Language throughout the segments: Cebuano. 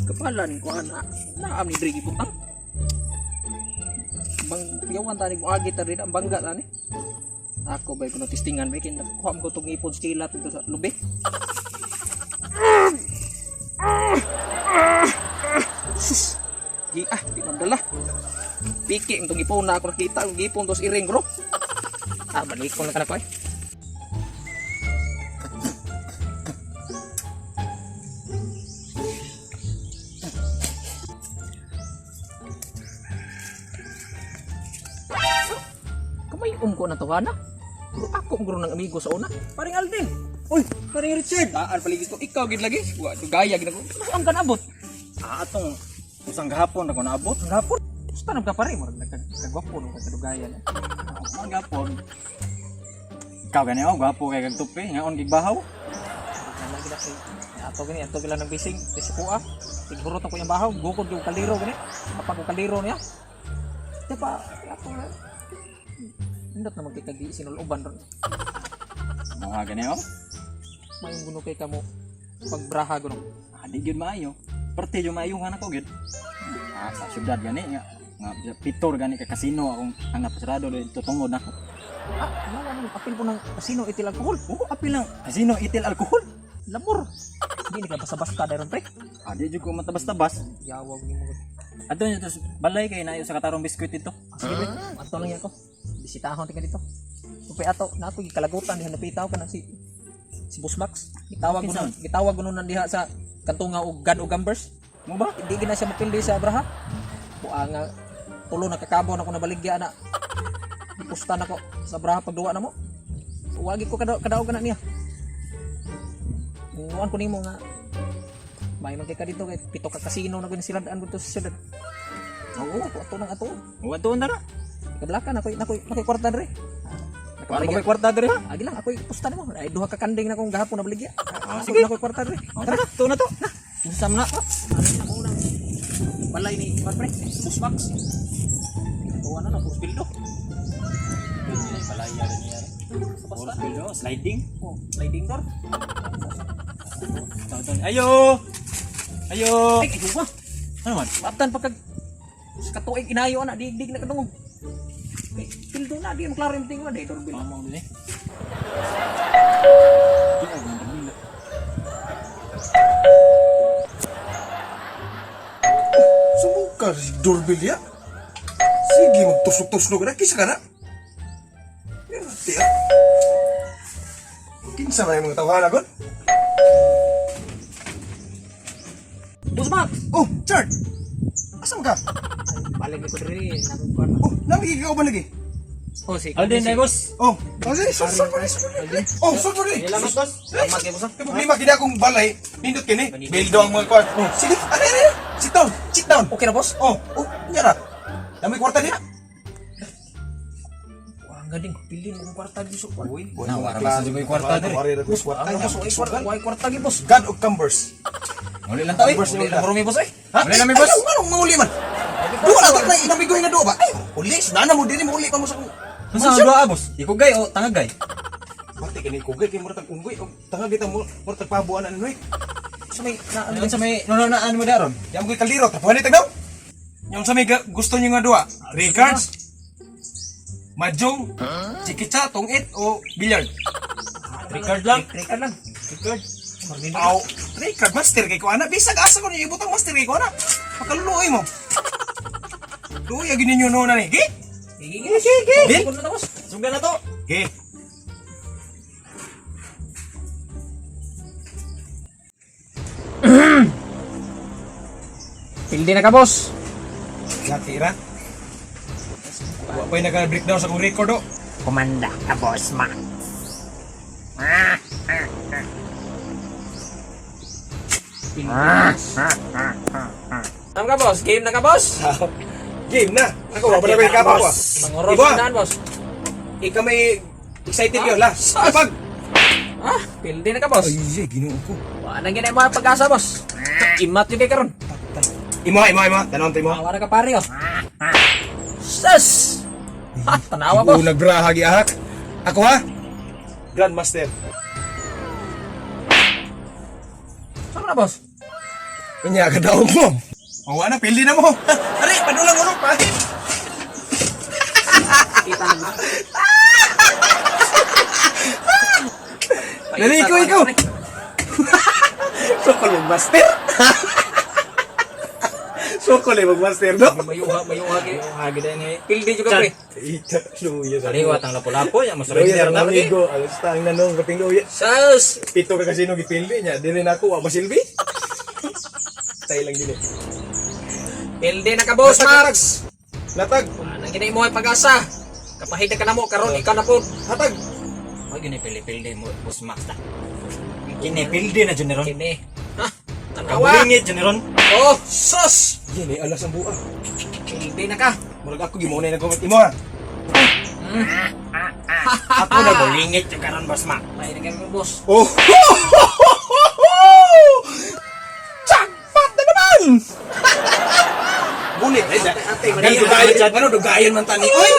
Kapalan ko ana. Naam ni diri gibutang. Bang yawan tani mo agi ta rin ang bangga tani. Ako ba kuno testingan may kin kuha mo ko tong ipon sa kilat dito sa lubi. Sus. Gi ah, di man dala. Piki itong ipon na ako nakita, ang ipon tos iring bro. Ah, balik ko na kana ko eh. Kamay ko na to ana. Bro, ako guro ng amigo sa una. Paring Alden. Uy, paring Richard. Taan paligi ko ikaw gid lagi. Wa to gaya gid ako. Saan ka naabot? Ah, atong usang gahapon ako naabot. Ang hapon. Gusto na ka pare, murag nagkagwapo no kagadugayan. Ang gahapon. Ikaw gani ako, gwapo kay kag tupi, ngaon gig bahaw. Wala gid ako. Ato gani, ato gila ng bising, sa kuha. Tighurot ako yung bahaw, gukod yung kaldero gani. Kapag ko kaldero niya. Di pa, ato na. Indot naman kay kagi sinuloban ron. Mga gani ako. Mayong guno kay kamo pagbraha guno. Ah, di gyud maayo. Parte yung maayuhan ako gyud. Ah, sa syudad gani nga nga pitor gani ka kasino akong ang napasarado dito tungod nako. Ah, wala naman apil po ng kasino itil alkohol. Oo, apil lang. Kasino itil alkohol. Lamor. Hindi ni ka basta-basta daron pre. Ah, di jud ko matabas-tabas. Yawag nimo. Ato niya tos balay kay nayo sa katarong biskwit dito. Ah, sige pre, ato lang yan ko. Bisitahon tingka dito. Upi ato, na ako gikalagutan diha napitaw ka na si si Boss Max. Gitawag ko Kinsa? nun, gitawag ko nun diha sa kantunga og God og Gambers. Mo ba? Hindi gina siya mapildi sa Abraha. Buha nga tulo na kakabo na ko nabaligya na. Pusta na ko sa Abraha pagduwa na mo. Wagi ko kadaog na niya. Nguan ko nimo nga may man kay ka dito kay pito ka kasino na gud sila daan dito sa syudad. Oo, ato ato nang ato. Mo ato na ra. Kablakan ako nakoy nakoy kwarta dre. Wala mo kay kwarta diri ha. Agi lang ako'y pusta nimo. Ay duha ka kanding na akong gahapon nabaligya. Ah, Ako sige. nakoy kwarta dre. Tara, to na to. Na. Unsa man na? Ano na mo nang balay ni Juan pre? Boss Max. Tuwa na na puro bildo. Balaya niya. Basta. Bildo, sliding. Oh, sliding door. Ayo. Ayo. Ay, ayun ba? Ano man? Matan pa kag sa katuig inayo ana digdig na kadungog. Kay bildo na di mo klaro yung tingwa day doorbell. Mamo dili. Sumuka si doorbell ya. Sige, magtusok-tusok na. Kisa ka na. Ti ah. Kinsa man yung mga tawahan agad? Boss Max. Oh, Chard! Asa man ka? Balik ni ko diri nang kuan. Oh, namigig ka ba lagi? Oh, si Alden na boss. Oh, kasi sulod pa rin, sulod pa rin. Oh, sulod pa rin. Salamat boss. Salamat kay boss. Kay problema kini akong balay, nindot kini. Bildo ang mga kwan. Oh, sige, ano ano. Sit down, sit down. Okay na boss? Oh, oh, nya ra. Dami kwarta niya. Wah, ang galing. Pili mo kwarta dito sa kuan. Uy, Na, wala sa jugoy kwarta diri. Wala ra kwarta. Ano boss, way kwarta, way kwarta gi boss. God of Cumbers. Uli lang ta oy. Boss, Uli lang rumi boss ay. Ha? Uli lang mi boss. Ayaw, manong mauli man. Duwa na na inamigoy nga duwa ba? Ay, uli, sunana mo dili mo uli pa mo sa kong. Unsa ang duha boss? Ikugay o tangagay? Pati kini kugay kay murag unggoy og tangag kita mo murag pabuan ano eh. Sa may na ano Unsa may nununaan mo daron? Yang koy kaldero tapuhan ni tagdaw. Yung sa may gusto niyo nga duwa, three cards. Mahjong, chikicha, tungit o billiard. Three card lang. Three card lang. Three card. Aw, three card master kay ko ana. Bisag asa ko niyo ibutang master kay ko ana. Pakaluoy mo. Luoy agi ninyo no na ni. Gi? Sige, sige. Bill? Sugod na ta boss. Sugdan na to. Gi. Pildi na ka boss. Laki ra. Wa pa'y naka-breakdown sa akong record oh. Kumanda ka, Boss Max. Ano ka boss? Game na ka boss? Game na. Ako wa pa na may kapo ah. Mangoro Iba. daan boss. Ikaw may excited yun la. Kapag. Ah, pildi na ka boss. Ay, Ginoo ko. Wala na ginay mga pag-asa boss. Imat yung kay karon. Imo, imo, imo. Tanong to imo. Awa na ka pare oh. Sus! Ha, tanawa boss. Unag braha giahak. Ako ha. Grandmaster. Saan na boss? Unya ka daog mo. O wala na, pili na mo. Ari, padulang ulo pahit. Kita na. Dali, ikaw, ikaw. Sokol mo master. Sokol mo master no. Mayuha, mayuha gid. Hagi din eh. Pildi juga pre. Ita, luya sa. Kaliwat ang lapo-lapo ya Luya masurrender sa na lagi. amigo. Alos ta ang nanong kating luya. Sus! Pito ka kasino gipili niya. Dili na ako, wa masilbi. Tayo lang dili. Pildi na ka, Boss Max. Latag, Anang ginay mo ay pag-asa. Kapahid na ka na mo, karon ikaw na po. hatag. Oy gini pili-pildi mo Boss Max ta. Kini pildi na jud ni ron. Kini. Ha? Tanawa. Kabulingit jud ni ron. Oh, sus! Yan eh, alas ang buha. Pildi na ka. Murag ako gimunay na gumit imo ha. Ako na bulingit yung karon, Boss Mac. May na kayo, boss. Oh! Jackpot na naman! Bunit eh. Ganun dugayon, ano dugayon man tani oy.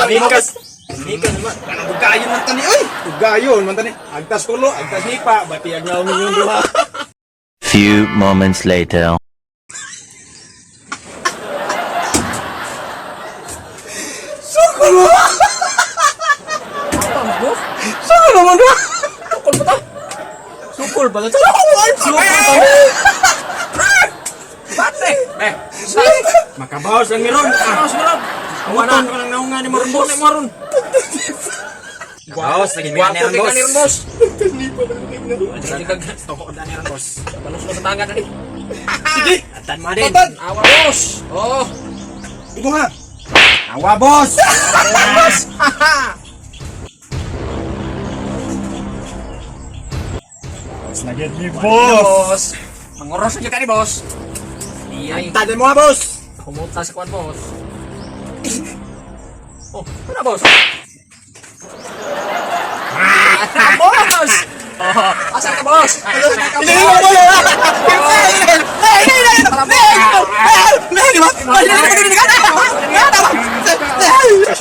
Bingkas. Bingkas naman. Ano dugayon man tani oy. Dugayon man tani. Agtas kulo, agtas nipa, bati ag naon yung duha. Few moments later. Sukol mo. Boss? Sukol mo man duha. Sukol ba ta? Sukol ba ta? Sukol ba? Bate! Eh, Makabawas lang ni ron. Boss, meron. Amuton ko lang naunga ni mo ron Boss, boss. mo ron. Bawas lagi mi Guwapo ani ron kay boss. kanin, boss. Nipa man Dili kag Tuko na ni ron boss. balos mo sa tanga dali. Sige, Atan mo din. Atan. Awa, boss. Oh, imo ha. Awa boss. boss. Boss na gid ni Boss. Manguros na jud ka ni boss. Iya, Atan mo ha boss. Kumuta sa kuan, boss. Oh, ano boss? Ah, boss! Oh, asa ka, boss? Asa ka, boss?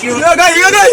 Gagay, gagay.